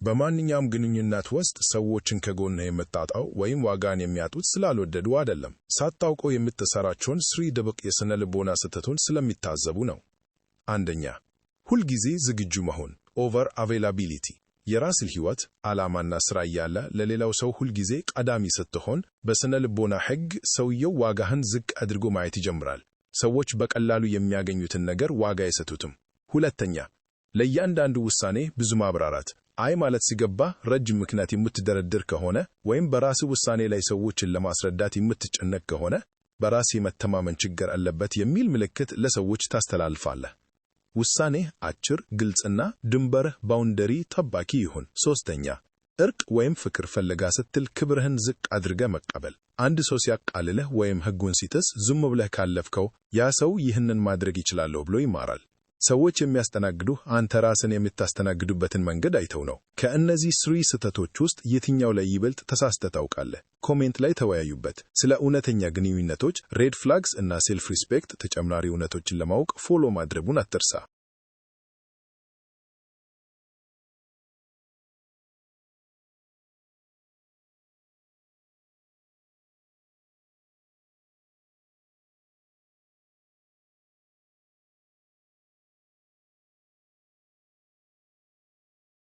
በማንኛውም ግንኙነት ውስጥ ሰዎችን ከጎንህ የምታጣው ወይም ዋጋን የሚያጡት ስላልወደዱ አይደለም፣ ሳታውቀው የምትሰራቸውን three ድብቅ የሥነ ልቦና ስህተቶች ስለሚታዘቡ ነው። አንደኛ፣ ሁልጊዜ ዝግጁ መሆን፣ over availability። የራስህ ሕይወት፣ ዓላማና ሥራ እያለ ለሌላው ሰው ሁልጊዜ ቀዳሚ ስትሆን፣ በሥነ ልቦና ሕግ ሰውየው ዋጋህን ዝቅ አድርጎ ማየት ይጀምራል። ሰዎች በቀላሉ የሚያገኙትን ነገር ዋጋ አይሰጡትም። ሁለተኛ፣ ለእያንዳንዱ ውሳኔ ብዙ ማብራራት። አይ ማለት ሲገባ ረጅም ምክንያት የምትደረድር ከሆነ ወይም በራስህ ውሳኔ ላይ ሰዎችን ለማስረዳት የምትጨነቅ ከሆነ፣ በራስ የመተማመን ችግር አለበት የሚል ምልክት ለሰዎች ታስተላልፋለህ። ውሳኔህ አጭር፣ ግልጽና ድንበርህ boundary ጠባቂ ይሁን። ሶስተኛ፣ እርቅ ወይም ፍቅር ፍለጋ ስትል ክብርህን ዝቅ አድርገህ መቀበል። አንድ ሰው ሲያቃልልህ ወይም ሕጉን ሲጥስ ዝም ብለህ ካለፍከው፣ ያ ሰው ይህንን ማድረግ ይችላለሁ ብሎ ይማራል። ሰዎች የሚያስተናግዱህ አንተ ራስህን የምታስተናግድበትን መንገድ አይተው ነው። ከእነዚህ three ስህተቶች ውስጥ የትኛው ላይ ይበልጥ ተሳስተህ ታውቃለህ? Comment ላይ ተወያዩበት። ስለ እውነተኛ ግንኙነቶች፣ red flags እና self respect ተጨማሪ እውነቶችን ለማወቅ follow ማድረጉን አትርሳ።